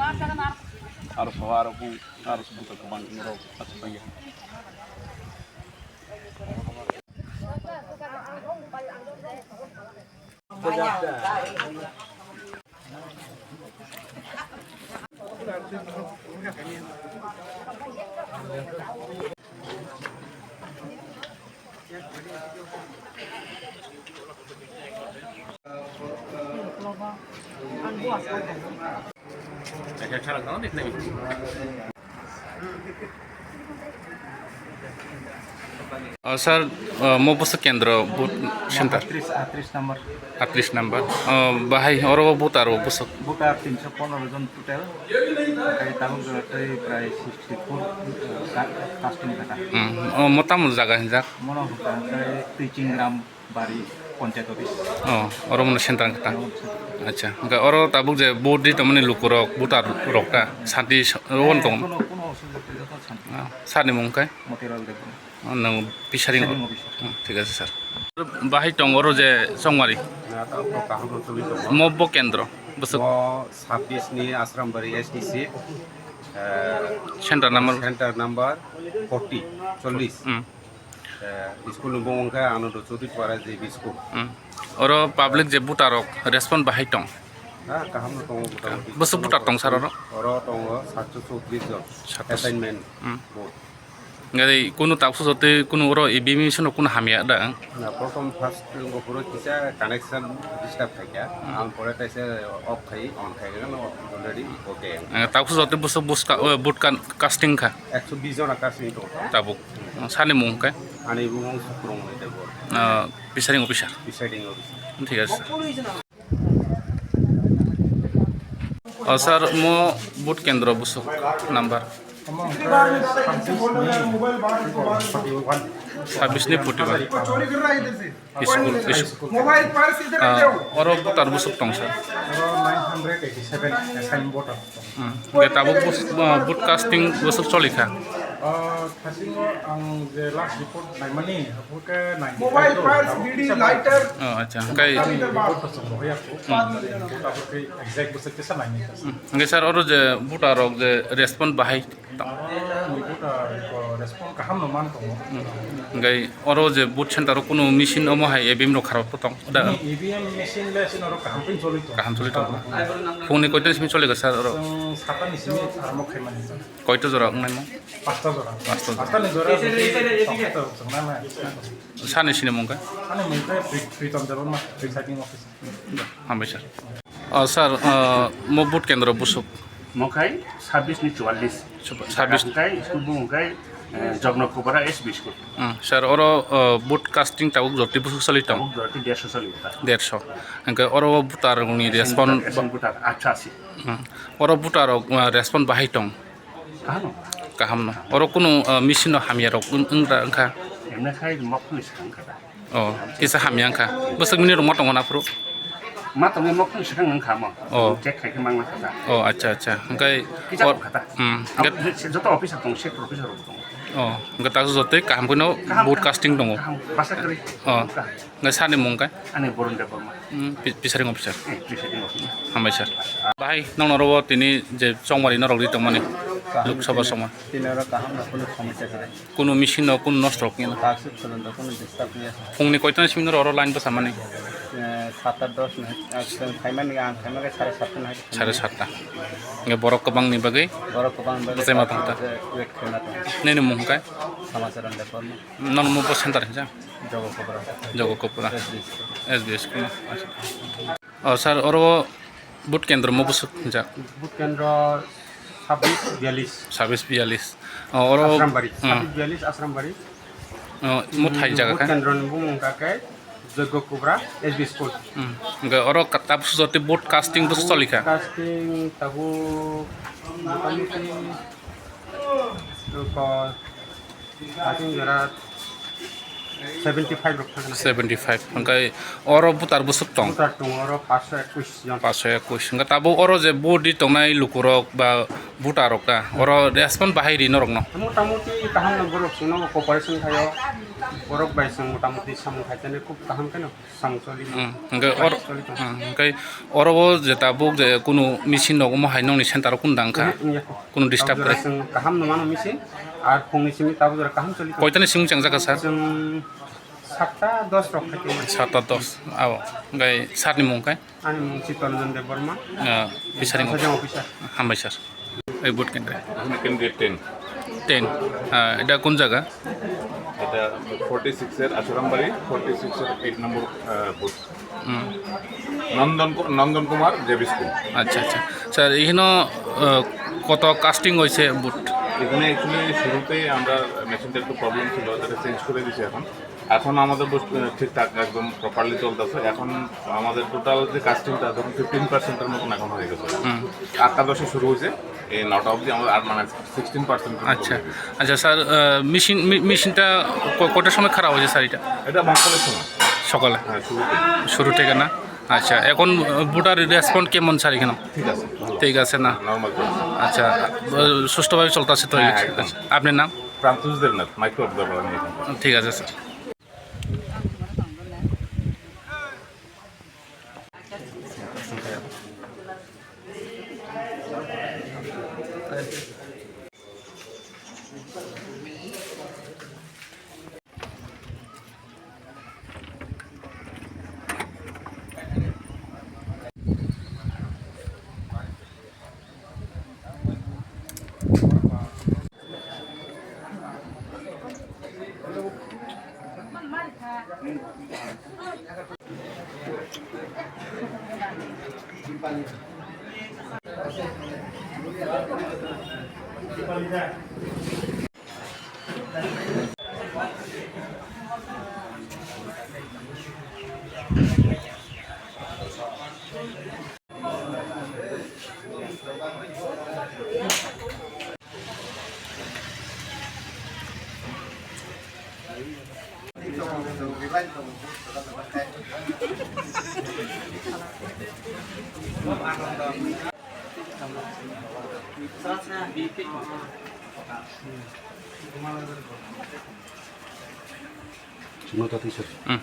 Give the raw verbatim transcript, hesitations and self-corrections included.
Aro soho aro bung, aro soho to kwbang norok achuk ya. O, sir, o, mo bwswk kendro vote center? Atris, atris number. Atris number. O, bahai oro voter rok bwswk? Voter tinsho pondro jon total. Kai tabuk jora tei prai sixty four, eh, ka-, casting kata. Hmm. O, mo tamo jaga hinjak? Mono hwnkha khe Tuichingram. Bari Panchayat Office. Oh, oro mano center wngkha ta? Oro center. Acha, hwnkhe oro tabuk je vote ri tongmani lukurok, voter rok ta, santi s-, oro tong? Kono, kono osubida twi, joto santi. Ah, sir ni mung khe? Motilal Debbarma. Oh, nwng Presiding Presiding Officer. Officer. Hmm, thik ache sir. Bahai tong oro je Chongmari? Na, ta, ta, kaham rok twi tongo. Mo bo kendro, bwswk? Mo sabbish ni Asrambari S D C, eh, center number? Center number forty, chollish. Hmm. Eh, school ni bung wngkha Anando Chaudhary Para J B school. Hmm. Oro public je voter rok respond bahai tong? Ha, kaham no tongo motamoti. Bwswk voter tong sir oro? Oro tongo satso chowtrish jon. Satso. Assignment Hmm. vote. Ngai kunu taksu jote kunu oro E V M machine no kunu hamya da? Na, prothom first go puro kisa connection disturb khaikha. Hmm. Ang pore taisa off khai, on khai gana no already okay. Eh, taksu jote bwswk buska, eh, vote kan casting kha? Ekso bish jona casting tongo. Tabuk. Sani mung khe? Ani bumung Sukrung Debbarma. Ah, presiding officer. Presiding officer. Thik ache. Oh, sir, mo vote kendro bwswk number? Omo hwnkhe sabbish ni forty one. Sabbish ni forty one. School, school. Ah, oro voter bwswk tong sir? Oro nine hundred eighty seven assign voter tong. Hmm. Hwnkhe tabuk bus-, ah, vote casting bwswk choli kha? Ah, casting o ang je last report naimani, hwnkhe ninety five. Oh, acha. Hwnkhe report to chwng rohorya kho. Hmm. Vote abo khe exact bwswk kisa naimani kha. Hmm. Hwnkhe sir, oro je voter rok je respond bahai Oro ni voter, uh, respond kaham no man tongo. Hmm. Hwnkhe oro je vote center o kunu machine omo hai E V M rok kharok tong da? Ni E V M machine le sino oro kaham pin choli tongo. Kaham choli tongo. Phungni koita ni simi choli kha sir oro? Chwng sata ni simi aramo khaimani. Koita jora wngnai mo? Pasta jora. Pasta jora. Pasta ni jora jodi tong khe to chwng nang nai. Sani sini mung khe? Ani mung khe Pri-, Pritam Debbarma, Presiding Officer. Hambai sir. Oh, sir, uh, mo vote kendro bwswk? Mo khai sabbish ni chwallish. Sab-, sabbish. Kai school bung kai, eh, Jogno Kubara S B school. Hmm, sir, oro, uh, vote casting tabuk jotwi bwswk choli tong? Tabuk jotwi derso choli ta. Derso. Hwnkhe oro voter ni respond. Voter, voter, acha asi. Hmm. Oro voter rok, uh, respond bahai tong? Kaham no. Kaham no. Oro kunu, uh, machine no hamya rok wng, wng da wngkha? Emne khai mok ni swkang kha da. Oh, kisa hamya wngkha. Bwswk mini rok ma tongo na phuru? Ma tongo mok ni swkang wngkha mo. Oh. Check khai khe mang kha da. Oh, acha, acha. Hwnkhe kisa or-, kha da. Hmm. Am-, hwnkhe se joto officer tong, sector officer rok tong. Oh, hwnkhe tak jotoi kaham kheno kaham, vote kaham, casting tongo. Kaham, basa kwrwi. Oh. Kaham. Hwnkhe sani mung khe? Ani Borun Debbarma. Hmm, pi-, presiding officer. Eh, presiding officer. Hambai sir. Bahai nokno robo tini je chongmari norok ri tongmani Kaham Lok Sabha tini, chongmari. Tini oro kaham no kunu somosya kwrwi. Kunu machine no kunu nosto rok ya. Taksuk phono kunu disturb ya. Phungni koita ni simi norok oro line bwsa mani? Eh, sata dos ni, ah, chwng khaimani, ang khaimani sare satta ni. Sare satta. Nge borok kwbang ni bagwi. Borok kwbang bagwi bwsai ma tongta. Wait khaima tong. Nini mung khe? Samacharan Debbarma. Nono mo bo center hinsa? Jogokopra. Jogokopra. S B school. S B school. Oh, sir, oro vote kendro mo bwswk hinjak? Vote kendro sabbish biyallish. Sabbish biyallish. Oh, oro Asrambari. Hmm. Sabbish biyallish Asrambari. Oh, mo thai jaga kha? Vote kendro ni bumung kha khe Jogokopra S B school. Hmm. Hwnkhe oro ka-, tabuk sujati vote casting bwswk choli kha? Casting tabuk motamoti ko Asing jora seventy five rok thangna. Seventy five. Hwnkhe oro voter bwswk tong? Voter tong oro paanch sho ekwis jon. Paanch sho ekwis. Hwnkhe tabuk oro je vote di tongnai lukurok ba voter rok ta, oro respond bahai ri norokno? Motamoti kaham no borok chwngno cooperation khaio. Borok bai chwng motamuti samung khaitani khub kaham kheno samung choli. Hmm, hwnkhe or-, choli tong. Hmm, hwnkhe oro o je tabuk je kunu machine rok omo hai nokni center o kunu dang kha? Hmm, wngya. Kunu disturb kwrwi? Tabuk jora chwng kaham no mano machine, ar phungni simi tabuk jora kaham choli tong. Koitani simi chengjakha, sir? Chwng satta dos rok khai tongma. Satta dos, abo. Hwnkhe sir ni mung khe? Ani mung Chittaranjan Debbarma. Ah, bisari mung. Sajang officer. Hambai sir. Ei vote kendra. এখানে candidate ten. Ten. Ah, এটা কোন জায়গা? এটা forty six এর আছারামবাড়ি, forty six এর এইট নম্বর, আহ, বুথ। হুম। নন্দন কু-, নন্দন Kumar JB school. আচ্ছা, আচ্ছা। স্যার, এখানে, আহ, কত কাস্টিং হয়েছে ভোট? এখানে অ্যাকচুয়ালি শুরুতেই আমরা মেশিনটা একটু প্রবলেম ছিল, ওটাকে চেঞ্জ করে দিছি এখন। এখন আমাদের বুথ, আহ, ঠিকঠাক একদম প্রপারলি চলতেছে। এখন আমাদের টোটাল যে কাস্টিংটা, ধরুন, ফিফটিন পার্সেন্টের মতন এখন হয়ে গেছে। হুম। আটটা দশে শুরু হয়েছে, এই নটা অবধি আমাদের আট, মানে, সিক্সটিন পার্সেন্ট। আচ্ছা, আচ্ছা স্যার, আহ, মেশিন, মে-, মেশিনটা ক-, কটার সময় খারাপ হয়েছে স্যার এটা? এটা মক্তবের সময়। সকালে? হ্যাঁ, শুরুতে। শুরু থেকে না? আচ্ছা, এখন, আহ, ভোটার রেসপন্স কেমন স্যার এখানে? ঠিক আছে, ভালো। ঠিক আছে না? নরমাল চলছে। আচ্ছা, আহ, সুষ্ঠুভাবে চলতেছে তো? হ্যাঁ, একদম। আচ্ছা, আপনার নাম? প্রান্তুষ দেবনাথ, মাইক্রো অবজার্ভার আমি এখানকার। ঠিক আছে স্যার। Hmm.